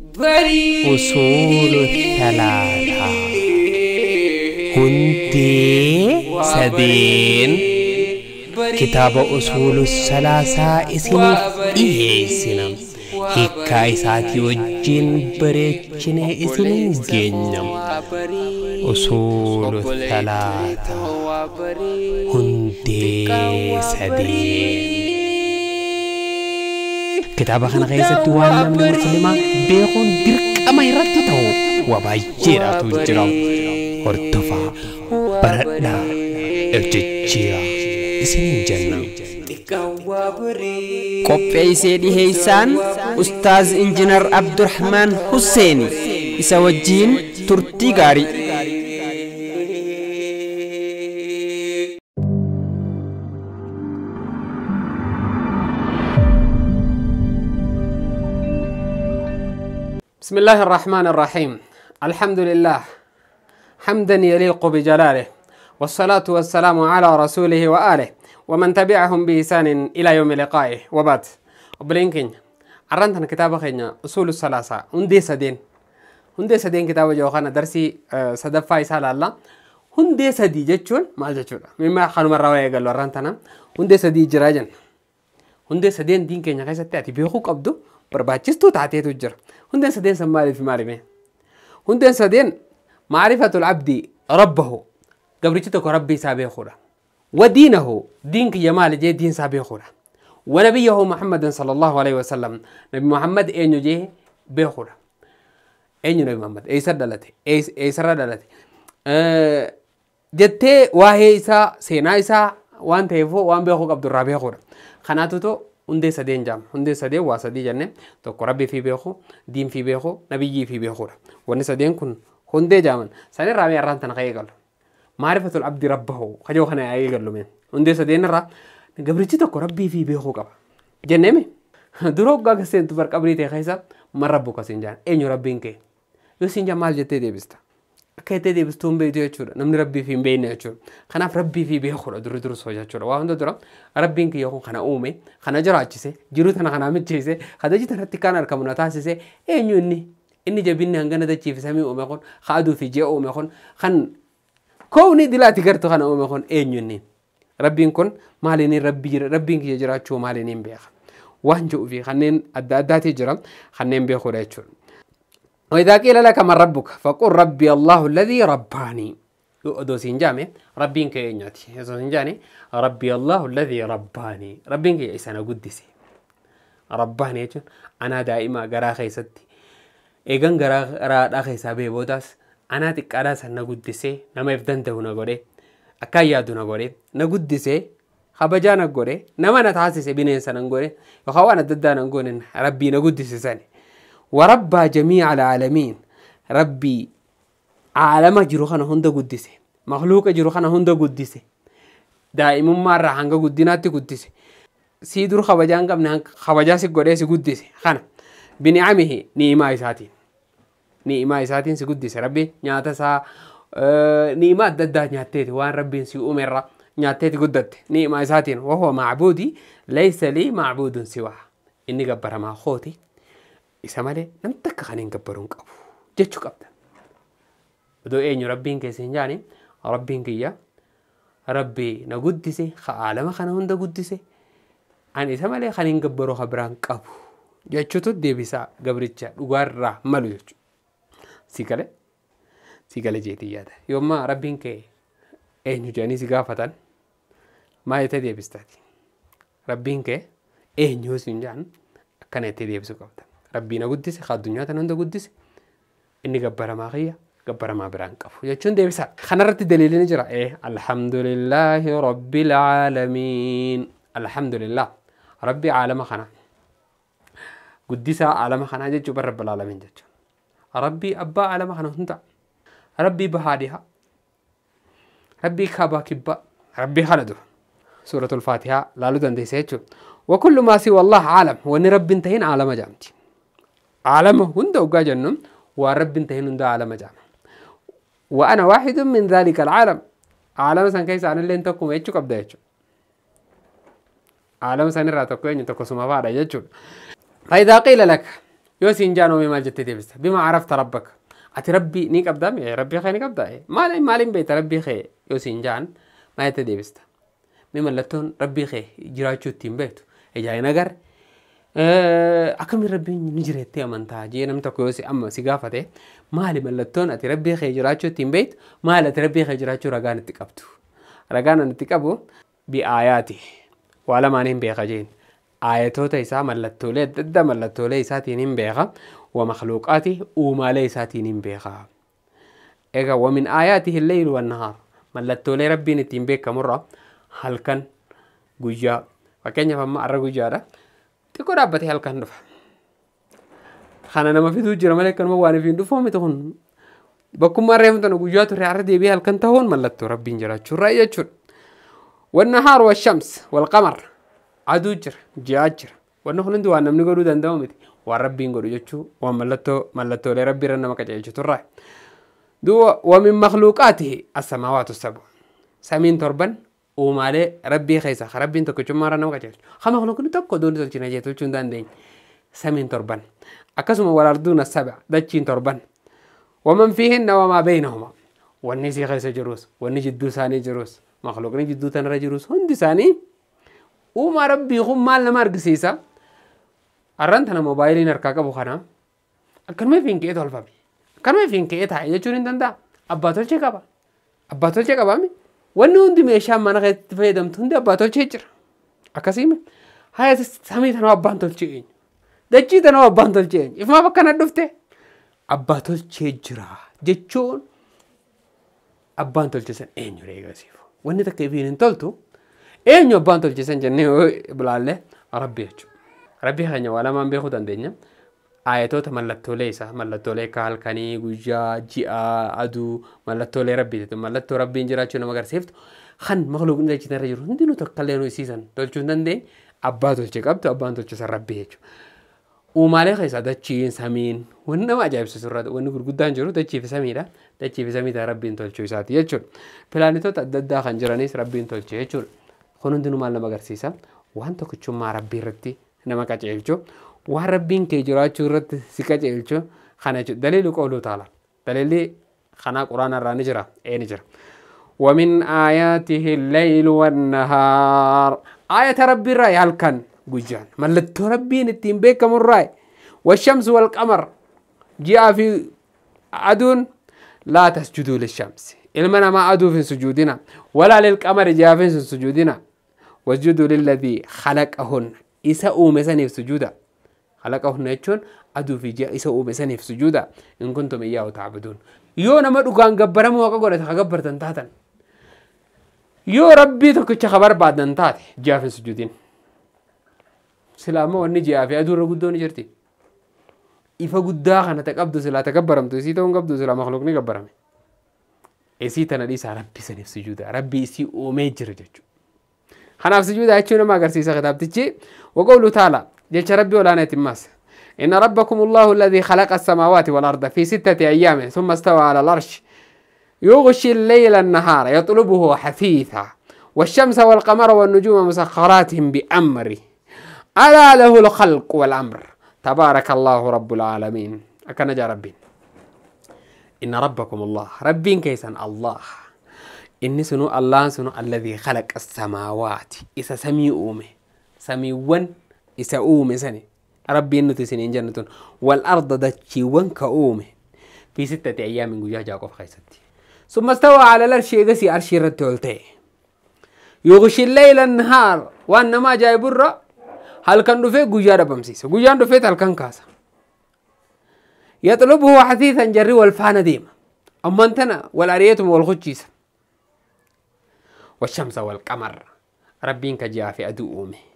Usuulu Thalaataa. Hundee sadeen kitaaba Usuulu Salaasaa isiniif dhiyeessina. Hiikkaa isaatii wajjin bareechinee isiniin geenya. Usuulu Thalaataa. Hundee sadeen. Kitaaba kana keessatti waan namni musliimaa beekuun dirqama irratti ta'u waa baay'eedhaatu jira. Hordofaa, baradhaa, jijjiiraa isiniin jenna. Qopheessee dhiheessaan Ustaaz Injinar Abdurrahmaan Husseeni isa wajjiin turtii gaarii. بسم الله الرحمن الرحيم. الحمد لله حمدا يليق بجلاله، والصلاة والسلام على رسوله وآله ومن تبعهم بإحسان إلى يوم لقائه، وبعد. وبلينكين عرنتنا كتاب خينا أصول الثلاثة هندي سدين، هندي سدين كتاب جوخانا درسي صدفة إسهال الله. هندي سدي جتشون ما جتشون مما خانو مرة ويا قالوا عرنتنا هندي سدي جراجن هندي سدين دين كينيا كيسة تأتي بيخوك أبدو barbaachistu taateetu jira. Hundeen sadeen san maaliif maalime? Hundeen sadeen maarifatul abdi rabbahu, gabrichi tokko rabbii isaa beekuudha. Wa diinahu, diin kiyya maali jee diin isaa beekuudha. Wa nabiyyahu Muhammadan sallallahu alaihi wasallam, nabi Muhammad eenyu jee beekuudha. Eenyu nabi Muhammad? Eessa dhalate? Eessarra dhalate? Jettee waa'ee isaa, seenaa isaa waan ta'eef waan beekuu qabdu irraa beekuudha. Kanaatutu hundee sadeen jaam. Hundee sadeen waa sadii jenne, tokko rabbii fi beeku, diin fi beeku, nabiyyii fi beekuudha. Wanni sadeen kun hundee jaaman. Sanirraa mee arraan tana ka'ee galu. Maarifatul abdi rabbahu kajoo kana ka'ee galu mee. Hundee sadeen irraa gabrichi tokko rabbii fi beekuu qaba. Jennee mee? Dura hoggaa kaseentu bar qabrii ta'e keessa man rabbuka siin jaan. Eenyu rabbiin kee? Yoo siin jaan maal jettee deebista? Akka jettee deebistuu hin beektu jechuudha. Namni rabbii fi hin beekne jechuudha. Kanaaf rabbii fi beekuudha durri dursoo jechuudha. Waa hunda dura rabbiin kiyya kun kana uume, kana jiraachise, jiruu tana kana micheesse, hadaji tanatti kan argamu na taasise, eenyu inni? Inni jabinni hangana dachiifisamii uume kun, ka aduu fi ji'a uume kun, kan koowni dilaati gartu kana uume kun eenyu inni? Rabbiin kun maaliin rabbiin kiyya jiraachuu maaliin hin beeka? Waan jedhuu fi kanneen adda addaatii jira kanneen beekuudha jechuudha. وإذا قيل لك من ربك فقل ربي الله الذي رباني. يؤدو سنجامي ربين كينياتي يؤدو سنجاني ربي الله الذي رباني. ربين كي إسانا قدسي رباني يجون أنا دائما قرا خيستي إيغان قرا خيسا بيبوداس أنا تكارا سنة قدسي نما يفدنته نقولي أكايادو نقولي نقدسي خبجا نقولي نما نتحسسي بنين سنة نقولي وخوانا ددانا نقولي ربي نقدسي سنة. وربى جميع العالمين، ربي عالم جروخنا هند قدسه، مخلوق جروخنا هند قدسه، دائما مرة هنگا قدناتي قدسه، سيدر خبجان قبل خبجاسي قدسه قدسه خنا بنعمه نعمة إساتين، نعمة إساتين سقدسه ربي نعتا سا نعمة ددا نعتيت وان ربي سي أمرا نعتيت قدت نعمة إساتين. وهو معبودي ليس لي معبود سواه، إني قبر مع خوتي isa malee namni takka kan hin gabbaruun qabu jechuu qabda. Odoo eenyu rabbiin keessa hin jaani rabbiin kiyya rabbi na guddise ka aalama kana hunda guddise ani isa malee kan hin gabbaru ka biraan qabu jechuutu deebisaa gabricha dhugaarraa malu jechuudha. Si galee? Si galee jeetii yaada. Yoommaa rabbiin kee eenyu jedhanii si gaafatan maal jettee deebistaati? Rabbiin kee eenyu siin jaan akkana jettee deebisuu qabda. Rabbii na guddise, ka addunyaa tana hunda guddise, inni gabbaramaa kiyya, gabbaramaa biraan qabu jechuun deebisa. Kanarratti daliilli ni jira. Alhamdulillahi rabbil aalamiin. Alhamdulillah. Rabbi aalama kana. Guddisaa aalama kanaa jechuu bar rabbil aalamiin jechuudha. Rabbii abbaa aalama kana hunda. Rabbii bahaa dhihaa. Rabbii kaabaa kibbaa. Rabbii kana dura. Suuratul Faatihaa laaluu dandeessa jechuudha. Wa kullu maa siwa Allah aalam. Wanni rabbiin tahin aalama jaamti. عالم هند وجاجنم ورب انتهين هند عالم جامع. وأنا واحد من ذلك العالم. عالم سان كيس أنا اللي انتكم يجوا قبل يجوا. عالم سان راتكم يجوا تكسم بعد يجوا. فإذا قيل لك Yoo siin jaanoomee maal jettee deebista? Bima arafta rabbaka. Ati rabbii ni qabdaa mee rabbii kee ni qabdaa? Maaliin beekta rabbii kee yoo siin jaan maal jettee deebista? Mee mallattoon rabbii kee jiraachuu ittiin beektu ijaa hin agarre. Akkamiin rabbiin ni jireettee amantaa jee namni tokko yoo si amma si gaafate maali mallattoon ati rabbii kee jiraachuu ittiin beektu maali ati rabbii kee jiraachuu ragaan itti qabdu? Ragaan ani itti qabu bi'aayaati. Waa lamaan hin beeka jeen. Aayatoota isaa mallattoolee adda addaa mallattoolee isaatiin hin beeka. Wa makhluuqaati uumaalee isaatiin hin beeka. Egaa wa min aayaatihi al-laylu wan-nahaar. Mallattoolee rabbiin ittiin beekamurra halkan guyyaa. Fakkeenyaaf amma har'a guyyaadha. Xiqqoo dhaabbatee halkan dhufa. Kana nama fiduu jira malee akkanuma waan ifiin dhufu miti kun. Bakkummaa reefu tana guyyaa ture har'a deebi'ee halkan ta'uun mallattoo rabbiin jiraachuurraa jechuudha. Wan-nahaar wash-shams wal-qamar. Aduu jira, ji'aa jira. Wanni kun hundi waan namni godhuu danda'u miti. Waan rabbiin godhu jechuu waan mallattoolee rabbii irra nama qajeelchiturraa. Duuba wa min makhluuqaatihi as-samaawaatu as-sab'u. Samiin torban uumaalee rabbii keessa ka rabbiin tokkichummaa irra nama qajeelchu. Ka makhluuqni tokko doonii tolchina jee tolchuu hin dandeenye. Samiin torban. Akkasuma wal arduuna as-sab'a dachiin torban. Waman fiihinna wamaa beeynahuma. Wanni isii keessa jirus, wanni jidduu isaanii jirus, makhluuqni jidduu tanarra jirus hundi isaanii uumaa rabbii kun maal nama argisiisa? Har'aan tana moobaayiliin harkaa qabu kana akkanuma ifiin ka'ee tolfame. Akkanuma ifiin ka'ee taa'e jechuun hin danda'a. Abbaa tolchee qaba. Abbaa tolchee qabaami. Wanni hundi meeshaan mana keessatti fayyadamtu hundi abbaa tolchee jira. Akkasiimi. Haya samii tanoo abbaan tolchee eenyu? Dachii tanoo abbaan tolchee eenyu? Ifumaaf akkana dhufte? Abbaa tolchee jira jechuun abbaan tolche san eenyu reegasiif? Wanni takka ifiin hin toltu eenyu abbaan tolche san jennee yoo ilaalle rabbi jechuudha. Rabbi keenya waa lamaan beekuu dandeenya. Aayatoota mallattoolee isaa mallattoolee akka halkanii, guyyaa, ji'aa, aduu mallattoolee rabbiiti. Mallattoo rabbiin jiraachuu nama agarsiiftu kan makhluuqni dachii irra jiru hundinuu tokkollee nu isiisan tolchuu hin dandeenye abbaa tolche qabdu abbaan tolche san rabbi jechuudha. Uumaalee keessaa dachiin samiin wanni nama ajaa'ibsiisu irra wanni gurguddaan jiru dachii fi samiidha. Dachii fi samii rabbiin tolchuu isaati jechuudha. Pilaanetoota adda addaa kan jiranis rabbiin tolche jechuudha. Kun hundinuu maal nama agarsiisa? Waan tokkichummaa rabbii irratti nama qajeelchu. Waan rabbiin kee jiraachuu irratti si qajeelchu kana jechuudha. Daliilli qawluu taala. Daliilli kanaa quraana irraa ni jira. Ee ni jira. ومن آياته الليل والنهار. آية ربي الرأي halkan guyyaan mallattoo rabbiin ittiin beekamu irraa والشمس والقمر ji'aa fi aduun لا تسجدوا للشمس. Ilma namaa aduuf hin sujuudina. ولا للقمر ji'aaf hin sujuudina. واسجدوا للذي خلقهن. Isa uume saniif sujuuda. خلقهن jechuun aduu fi ji'a isa uume saniif sujuuda. إن كنتم إياه تعبدون. Yoo nama dhugaan gabbaramu waaqa godhate ka gabbartan taatan. Yoo rabbii tokkicha ka barbaadan taate ji'aaf hin sujuudin. Silaa ammoo wanni ji'aa fi aduu irra guddoo ni jirti. Ifa guddaa kana ta qabdu silaa ta gabbaramtu isii ta'uu hin qabdu silaa makhluuqni gabbarame. Isii tana dhiisaa rabbi saniif sujuuda. Rabbi isii uumee jira jechuudha. Kanaaf sujuuda jechuun nama agarsiisa kitaabtichi. وقوله تعالى jecha rabbii olaanaa itti himas. إن ربكم الله الذي خلق السماوات والأرض في 6 أيام ثم استوى على العرش يغشي الليل النهار يطلبه حثيثا والشمس والقمر والنجوم مسخرات بأمره ألا له الخلق والأمر تبارك الله رب العالمين. أكن جا ربين. إن ربكم الله ربين كيسان الله إني سنو الله سنو الذي خلق السماوات إسا سمي أومه سميون إسا أومه سني ربي إنه تسنين جنة والأرض دتشيون كأومه في 6 أيام جوجا جاكوف خيستي ثم استوى على العرش يقسي عرش رتولته يغشي الليل النهار وأن ما جاي برا هل كان دفع جوجا ربمسيس جوجا دفع هل كان كاسا يطلبه حثيثا جري والفان ديما أما أنتنا والعريتم والخجيس والشمس والقمر ربين كجا في أدو أمه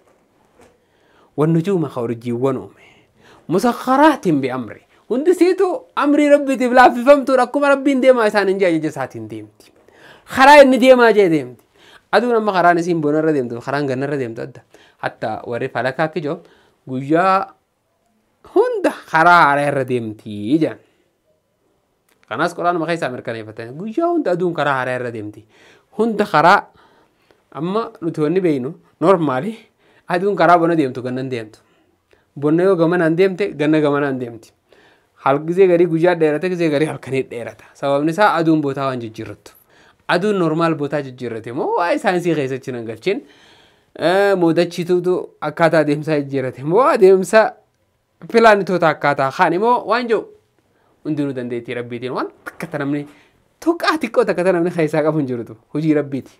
والنجوم خورجي ونومه مسخرات بأمري هندسيتو أمري ربي تبلا في فمتو ركما ربين ديما إسان جاي جساتين ديمتي خراي نديما جاي ديمتي أدونا ما خران سين بونر ديمتو خران جنر ديمتو أدا حتى وري فلكا كيجو جوجا هند خرا على الرديمتي جان خلاص قرآن ما خيس أمريكا نيفتين جوجا هند أدون خرا على الرديمتي هند خرا أما نتوني بينو نورمالي أدون خرا بنا ديمتو كنن ديمتو Bonna yoo gamanaan deemte ganna gamanaan deemti. Gizee garii guyyaa dheerata gizee garii halkanii dheerata. Sababni isaa aduun bootaa waan jijjiirrattu. Aduun normaal bootaa jijjiirrate moo waa'ee saayinsii keessatti hin galchin. Moodachiituutu akkaataa adeemsaa jijjiirrate moo adeemsa pilaanitoota akkaataa kaan immoo waan jiru hundinuu dandeettii rabbiitiin waan takka namni tuqaa xiqqoo takka namni keessaa qabu hin jirutu hojii rabbiiti.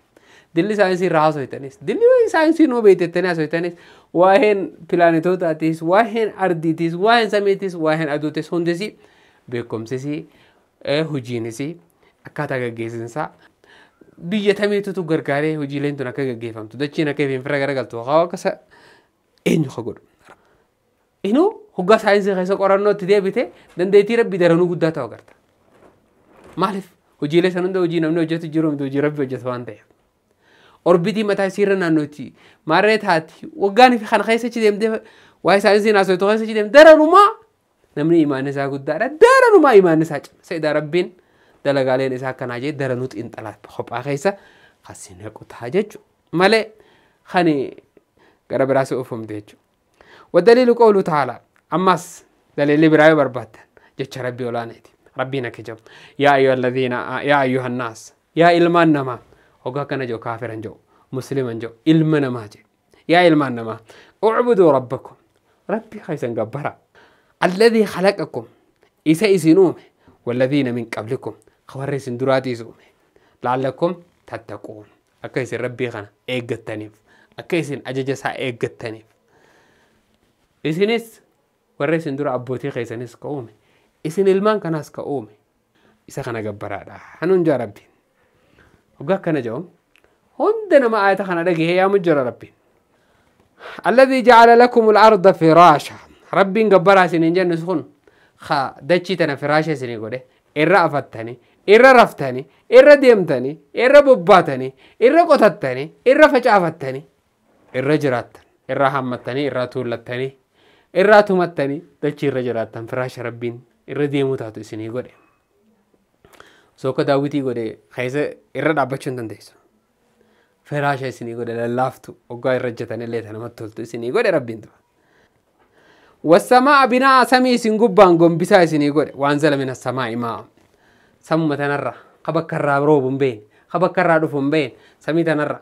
Dilli saayinsii irraa haasoftanis dilli saayinsii nuu beektettanii haasoftanis waa'een pilaanetootaatiis waa'een ardiitiis waa'een samiitiis waa'een aduutis hundis beekumsis hojiinis akkaataa gaggeessinsaa biyya tamiitutu gargaaree hojiileen tun akka gaggeeffamtu dachiin akka finfira garagaltu haa akkasa eenyu ka godhu. Inuu hoggaa saayinsii keessa qorannootti deebite dandeettii rabbii daranuu guddaa ta'u agarta. Maaliif hojiilee san hunda hojii namni hojjetu jiru miti hojii rabbi hojjetu waan ta'eef. Orbitii mataa isiirra naannootti maarree taati waggaan fi kana keessa achi deemtee waa'ee saayinsiin haasoftu keessa achi deemtee daranumaa namni imaanni isaa guddaadha daranumaa imaanni isaa cima seedaa rabbiin dalagaaleen isaa akkanaa jee daranuu xiinxalaa kophaa keessa kasin qutaa jechuudha malee kan gara biraas oofamte jechuudha. Wadaliilu qawlu ta'ala ammas daliilli biraa yoo barbaaddan jecha rabbii olaanaati rabbiin akka jedhu yaa ayyuhalladhiina yaa ayyuhannaas yaa ilmaan namaa hoggaa kana jiru kaafiran jiru musliman jiru ilma namaa jedhu yaa ilmaan namaa ucbuduu rabbakum rabbii keessan gabbara alladhii khalaqakum isa isin uume walladhiina min qablikum warra isin duraatiis uume la'allakum tattaquun akka isin rabbii kana eeggattaniif akka isin ajaja isaa eeggattaniif isinis warra isin dura abbootii keessanis ka uume isin ilmaan kanaas ka uume isa kana gabbaraadha hanuun jaa rabbiin hoggaa akkana jedhamu hunda nama aayata kana dhagahee yaamu jira rabbiin. Alladhii ja'ala lakum al-arda firaasha rabbiin gabbaraa isiniin jennu kun dachii tana firaasha isinii godhe irra afattanii irra raftanii irra deemtanii irra bobbaatanii irra qotattanii irra facaafattanii irra jiraattan irra hammattanii irra tuullattanii irra tumattanii dachii irra jiraattan firaasha rabbiin irra deemuu taatu isinii godhe. Osoo akka daawwitii godhe keessa irra dhaabbachuu hin dandeessu. Firaasha isinii godhe lallaaftu hoggaa irra hojjetan illee namatti toltu isinii godhe rabbiin tura. Wasamaa binaa samii isin gubbaan gombisaa isinii godhe waan zala mina samaa himaa. Samuma tanarra ka bakka irraa roobu hin beekne ka bakka irraa dhufu hin beekne samii tanarra.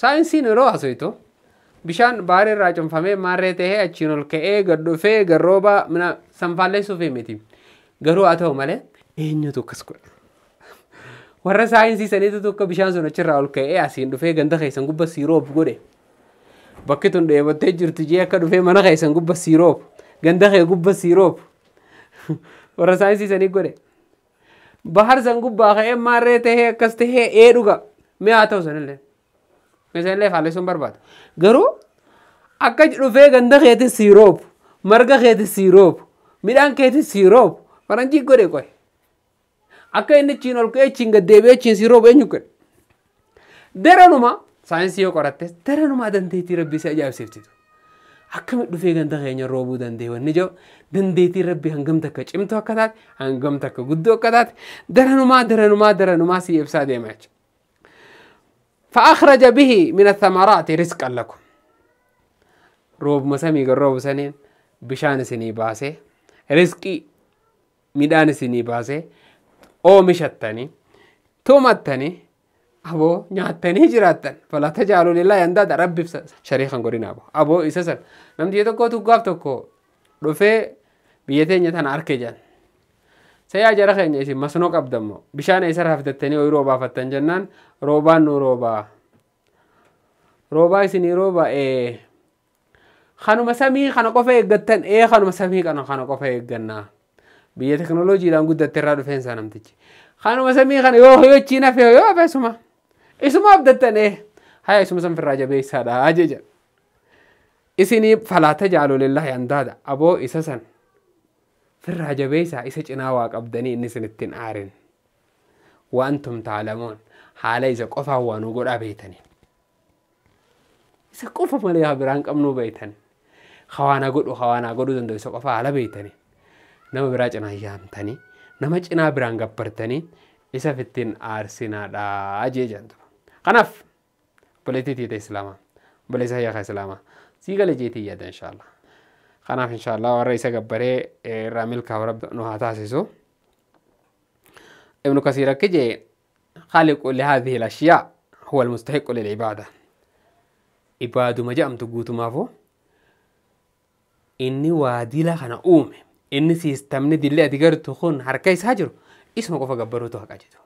Saayinsiin yeroo haasoftu bishaan baaree irraa cunfamee maarree tahee achiin ol ka'ee gad dhufee gad roobaa mina sanfaalleessuuf miti. Garuu haa ta'u malee eenyutu akkas godha? Warra saayinsii saniitu akka bishaan sun achirraa ol ka'ee asiin dhufee ganda keessan gubba siiroob godhe. Bakki tun dheebottee jirtu jee akka dhufee mana keessan gubba siiroob ganda kee gubba siiroob warra saayinsii sanii godhe. Bahar san gubbaa ka'ee maarree tahee akkas tahee ee dhuga mee haa ta'u sanillee. Sanillee faalleessuun barbaada. Garuu akka dhufee ganda keetti siiroob marga keetti siiroob midhaan keetti siiroob faranjii godhe qoye. Akka inni achiin ol ka'ee achiin gad deebi'ee achiin siiroob eenyu godhe. Daranuma saayinsii yoo qorattes daranuma dandeettii rabbii si ajaa'ibsiiftitu. Akkamitti dhufee ganda keenya roobuu danda'e wanni jedhu dandeettii rabbii hangam takka cimtuu akka taate hangam takka guddoo akka taate daranumaa daranumaa daranumaa si ibsaa deema jechuudha. فأخرج به من الثمرات رزقا لكم. روب مسامي روب سنين بشان سني باسه رزقي midhaan isinii baasee oomishattanii tumattanii aboo nyaattanii jiraattan falaa tajaalu lillaahi andaada rabbiif shariikan godhina aboo aboo isa san namti tokkotu gaaf tokko dhufee biyya teenya tana arke jedhan sayaa jara keenya isin masnoo qabdammoo bishaan eessarraa fidattanii ooyiruu obaafattan jennaan roobaan nu roobaa roobaa isinii rooba kanuma samii kana qofa eeggattan kanuma samii kana qofa eeggannaa biyya teknooloojiidhaan guddatte irraa dhufeensaa namtichi kanuma samii kana yoo hoyochiin hafe yoo hafe isuma isuma abdattan haya isuma san firraa jabeessaadha jecha isinii falaa tajaalu lillaahi andaada aboo isa san firraa jabeessaa isa cinaa waa qabdanii inni isinittiin aarin waantum taalamuun haala isa qofaan waa nu godhaa beeytanii isa qofa malee haa biraan qabnuu beeytan hawaanaa godhu hawaanaa godhuu danda'u isa qofa haala beeytanii nama biraa cinaa yaamtanii nama cinaa biraan gabbartanii isa fittiin aarsinaadha jee jedhantu. Kanaaf obboleettii tiita islaamaa obboleessa hayyaa islaamaa Sii gala jeetii yaada inshaallah. Kanaaf inshaallah warra isa gabbaree irraa milkaa'u Rabbi nu haa taasisu. Ibnu Kasiir akka jee خالق لهذه الأشياء هو المستحق للعبادة. Ibaaduma jedhamtu guutumaafuu inni waa dila kana uume, inni siistamni dilli ati gartu kun harka isaa jiru, isuma qofa gabbaruutu haqa jedhu.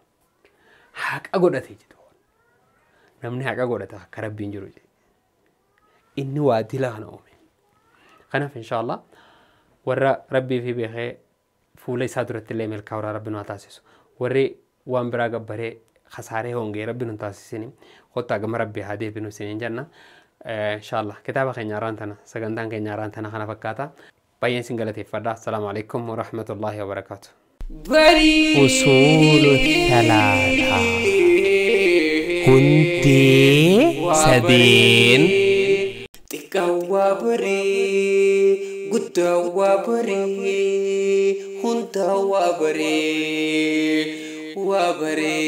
Haqa godhate jedhu. Namni haqa godhate akka Rabbiin jiru jedhe. Inni waa dila kana uume. Kanaaf inshaallah warra Rabbii fi beekee fuula isaa duratti illee milkaa'u Rabbi nu haa taasisu. Warri waan biraa gabbaree kasaaree hongee Rabbi nu taasisini, kottaa gama Rabbii haa deebinu isiniin jenna. Inshaallah kitaaba keenya har'aan tana, sagantaan keenya har'aan tana kana fakkaata. Baay'een isin galateeffadha. Assalaamu alaikum wa rahmatullahi wa barakaatu. Usuulu talaataa, hundee sadeen. Xiqqaan waa baree, guddaan waa baree, hundaan waa baree, waa baree.